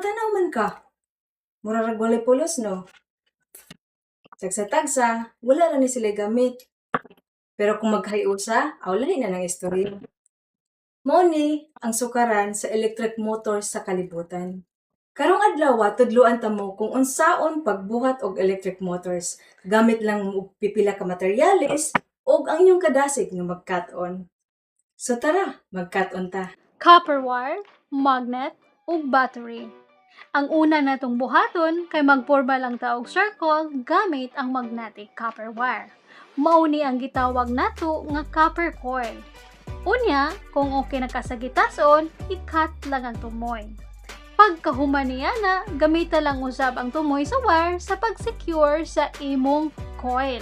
Nagpatanaw man ka. Mura rag walay pulos, no? Tagsa-tagsa, wala ra ni sila gamit. Pero kung magkahiusa, aw lahi na ng istorya. Mao ni ang sukaran sa electric motor sa kalibutan. Karong adlaw, tudloan ta mo kung unsaon pagbuhat og electric motors gamit lang og pipila ka materyales ug ang inyong kadasig nga mag-cut-on. So tara, mag-cut-on ta. Copper wire, magnet, ug battery. Ang una natong buhaton kay magporma lang ta og circle gamit ang magnetic copper wire. Mao ni ang gitawag nato nga copper coil. Unya, kung okay na ka sa gitason, i-cut lang ang tumoy. Pagkahuman niya na, gamita lang usab ang tumoy sa wire sa pag-secure sa imong coil.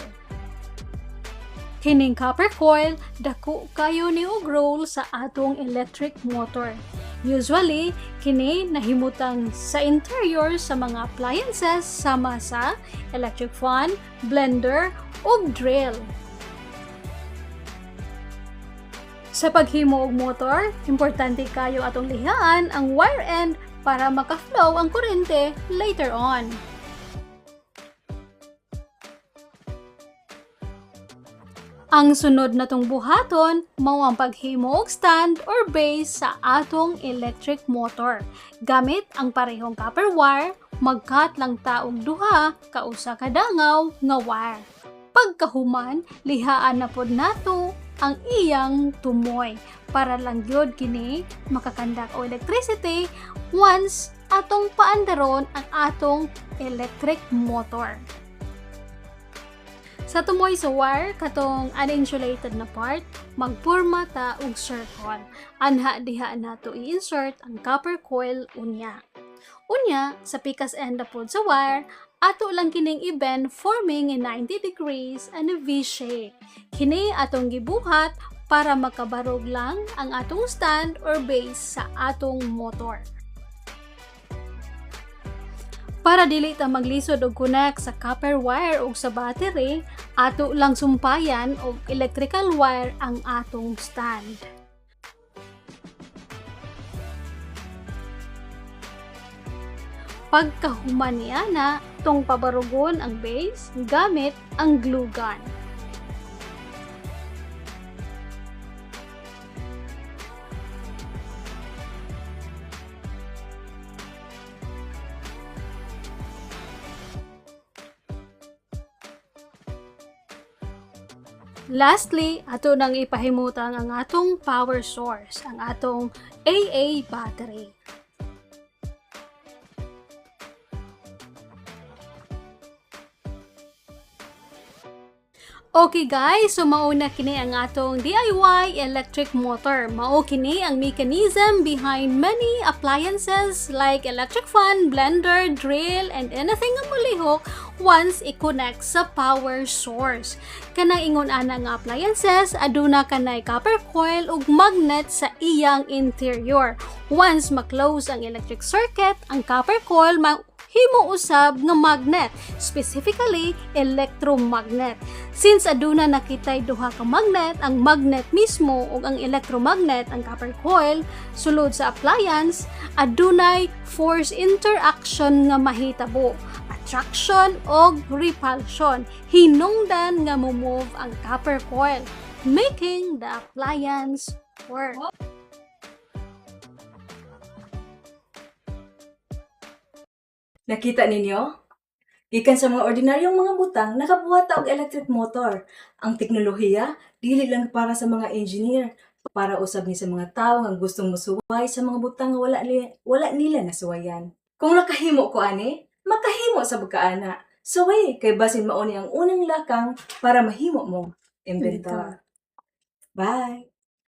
Kining copper coil, dako kayo ni og role sa atong electric motor. Usually, kini nahimutang sa interior sa mga appliances sama sa electric fan, blender, ug drill. Sa paghimo og motor, importante kayo atong lihaan ang wire end para maka-flow ang kuryente later on. Ang sunod natong buhaton mao ang paghimo og stand or base sa atong electric motor. Gamit ang parehong copper wire, mag-cut lang ta og duha ka usa ka dangaw nga wire. Pagkahuman, lihaan na pod nato ang iyang tumoy para lang gyud kini makakandak og electricity once atong paandaron ang atong electric motor. Sa tumoy sa wire, katong uninsulated na part, magpurma ta og circle. Anha diha nato i-insert ang copper coil unya. Unya, sa pikas end na pod sa wire, ato lang kining i-bend forming a 90 degrees and a V shape. Kini atong gibuhat para makabarog lang ang atong stand or base sa atong motor. Para dili ta maglisod og connect sa copper wire ug sa battery, ato lang sumpayan og electrical wire ang atong stand. Pagkahuman niya na, tong pabarugon ang base gamit ang glue gun. Lastly, ato nang ipahimutang ang atong power source, ang atong AA battery. Okay guys, so mauna kini ang atong DIY electric motor. Mao kini ang mechanism behind many appliances like electric fan, blender, drill, and anything nga molihok once i-connect sa power source. Kanang ingon ana nga appliances, aduna kanay copper coil ug magnet sa iyang interior. Once ma-close ang electric circuit, ang copper coil himo usab nga magnet, specifically electromagnet. Since aduna nakitay duha ka magnet, ang magnet mismo ug ang electromagnet, ang copper coil, sulod sa appliance, adunay force interaction nga mahitabo, attraction og repulsion. Hinungdan nga mo-move ang copper coil, making the appliance work. Nakita ninyo? Gikan sa mga ordinaryong mga butang, nakabuhat ta og electric motor. Ang teknolohiya, dili lang para sa mga engineer, para usab ni sa mga tawo nga gustong mosuway sa mga butang nga wala nila nasuwayan. Kung nakahimo ko ani, makahimo sa pagkaana. Suway, kay basin mao ni ang unang lakang para mahimo mo inventor. Bye!